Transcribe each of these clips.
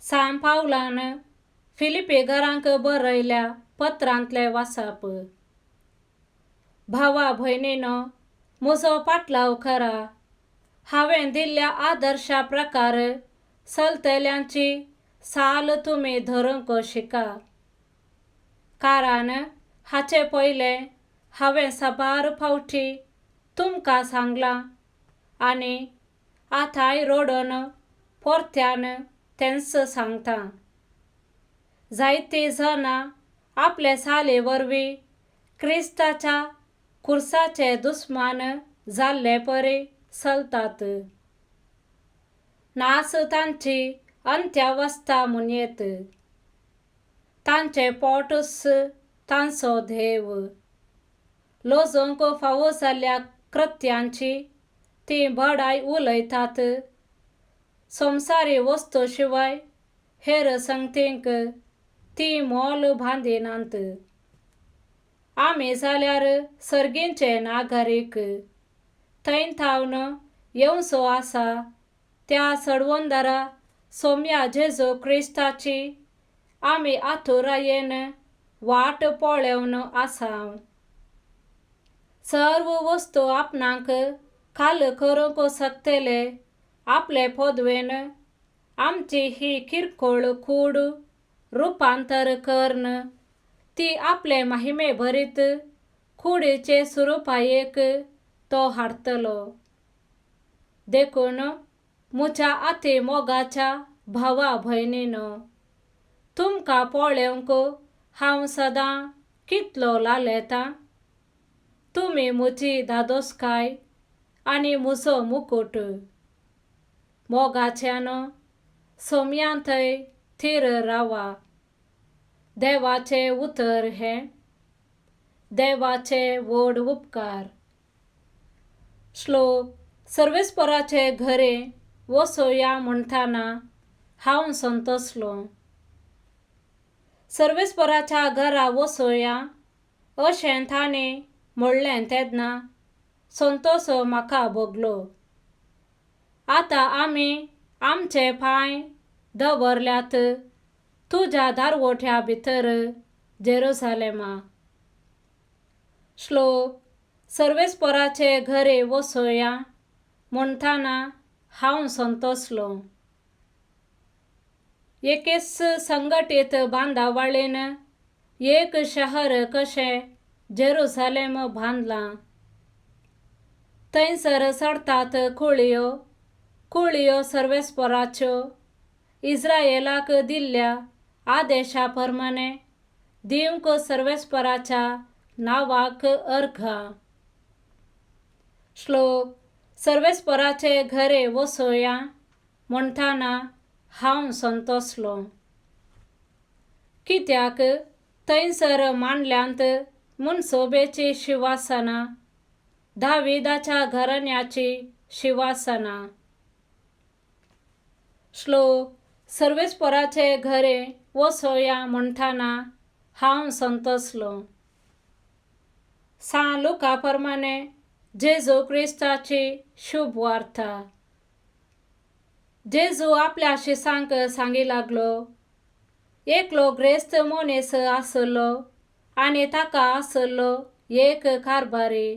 सांत पावलान फिलिपेघरांक बरयल्या पत्रांतलें वाचप. भावा भयणीनो, म्हजो पाटलाव करा. हांवें दिल्ल्या आदर्शा प्रकार चलतल्यांची साल तुमी धरूंक शिका. कारण हाचे पयलें हांवें साबार फावटी तुमकां सांगलां आनी आतांय रडून परत्यान तेंच सांगता. जायतीं जाणां आपले साले वरवीं क्रिस्ताच्या खुर्साचे दुस्मान जाल्ले परी चलतात. नाच तांची अंत्यावस्था म्हणयेत. तांचें पोटूच तांचो देव. लजूंक फावो जाल्ल्या कृत्यांची तीं बडाय उलयतात. संवसारी वस्तू शिवाय हेर संगतींक तीं मोल बांदिनात. आमी जाल्यार सर्गींचे नागरीक. थंय थावन येवचो आसा त्या सडवंदारा सोम्या जेजू क्रिस्ताची आमी आतुरायेन वाट पळेवन आसा. सर्व वस्तू आपणाक खाल करूंक शकतले आपले पदवेन आमची ही किरकोळ कूड रुपांतर करून ती आपले महिमे भरीत कुडीचे स्वरुपायेक तो हाडटलो. देखून म्हज्या आती मोगाच्या भावा भयणीनो, तुमकां पळोवंक हांव सदां कितलो लालेतां. तुमी म्हजी धादोसकाय आनी म्हजो मुकूट. मोगाच्यान सोम्यांतय थीर रावा. देवाचें उतर हें. देवाचे व्हड उपकार. श्लोक. सर्वेस्पराचे घरे वसोया म्हणटाना हांव संतोसलो. सर्वेस्पराच्या घरा वसोया अशें ताणें म्हणलें तेन्ना संतोस म्हाका भोगलो. आतां आमी आमचे पांय दवरल्यात तुज्या दारवोट्या भितर जेरुजालेमा. श्लोक. सर्वेस्पराचे घरे वसोया म्हणटाना हांव संतोसलो. एकेच संघटीत बांदावळीन एक शहर कशें जेरुजालेम बांदलां. थंयसर चडतात कुळयो कुळयो सर्वेस्पराच्यो इस्रायेलाक दिल्ल्या आदेशा प्रमाणे दिवंक सर्वेस्पराच्या नांवाक अर्घां. श्लोक. सर्वेस्पराचे घरे वसोया म्हणटाना हांव संतोसलो. कित्याक थंयसर मांडल्यांत मनसोबेची शिवासनां, दाविदाच्या घराण्याची शिवासनां. श्लोक. सर्वेस्पराचे घरे वसोया म्हणटाना हांव संतोसलो. सांत लुका प्रमाणे जेजू क्रिस्ताची शुभ वार्ता. जेजू आपल्या शिसांक सांगी लागलो, एकलो ग्रेस्त मनीस आसलो आनी ताका आसलो एक कारभारी.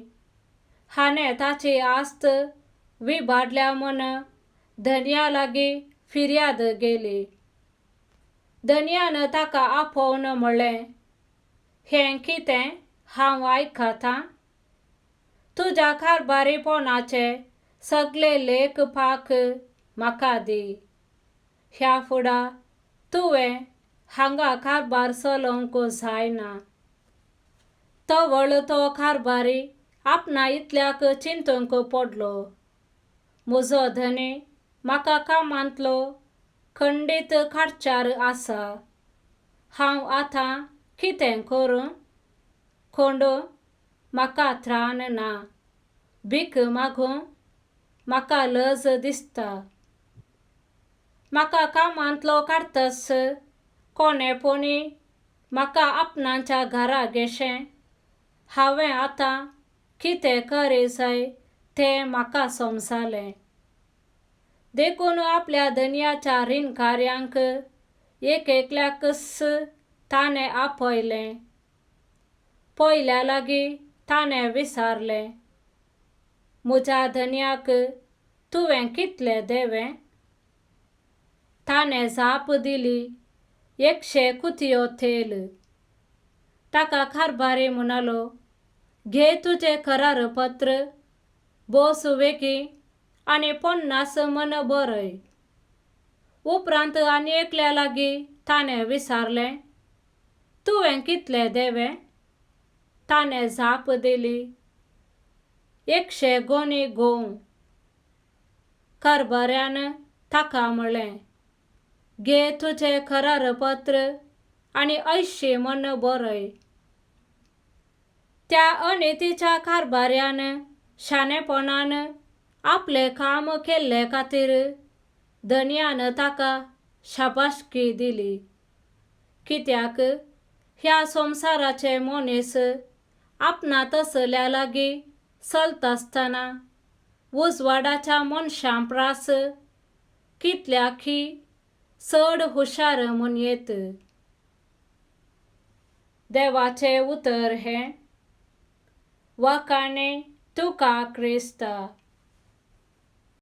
हाणें ताची आस्त विबाडल्या म्हूण धनया लागीं फिर्याद गेली. धनयान ताका आपोवन म्हणलें, हें कितें हांव आयकतां? तुज्या कारभारीपणाचे सगळे लेख पाक म्हाका दी. ह्या फुडा तुवें हांगा कारभार चलोवंक जायना. तवळ तो कारभारी आपणा इतल्याक चिंतूंक पडलो. म्हजो धनी म्हाका कामांतलो खंडीत काडच्यार आसा. हांव आतां कितें करूं? कोंडू म्हाका त्राण ना. भीक मागूं म्हाका लज दिसता. म्हाका कामांतलो काडटस कोणेपणी म्हाका आपणाच्या घरा घेशें. हांवें आतां कितें करी जाय तें म्हाका समजालें. देखून आपल्या धनयाच्या रिणकार्यांक एक एकल्याकच ताणें आपयलें. पयल्या लागीं ताणें विचारलें, म्हज्या धनयाक तुवें कितलें देवें? ताणें जाप दिली, 100 कुतयो तेल. ताका कारभारी म्हणालो, घे तुजें करारपत्र, बस वेगीं आनी 50 मन बरय. उपरांत आनी एकल्या लागीं ताणें विचारलें, तुवें कितलें देवें? ताणें जाप दिली, 100 गोणी गोंव. कारभाऱ्यान ताका म्हळें, घे तुजें करारपत्र आनी 80 मन बरय. त्या अनितीच्या कारभाऱ्यान शाणेपणान आपलें काम केल्ले खातीर धनयान ताका शाबासकी दिली, कित्याक ह्या संवसाराचे मनीस आपणा तसल्या लागीं चलता आसतना उजवाडाच्या मनशां प्रास कितल्याकी चड हुशार म्हूण येत. देवाचें उतर हें. वाखाणे तुका क्रिस्ता.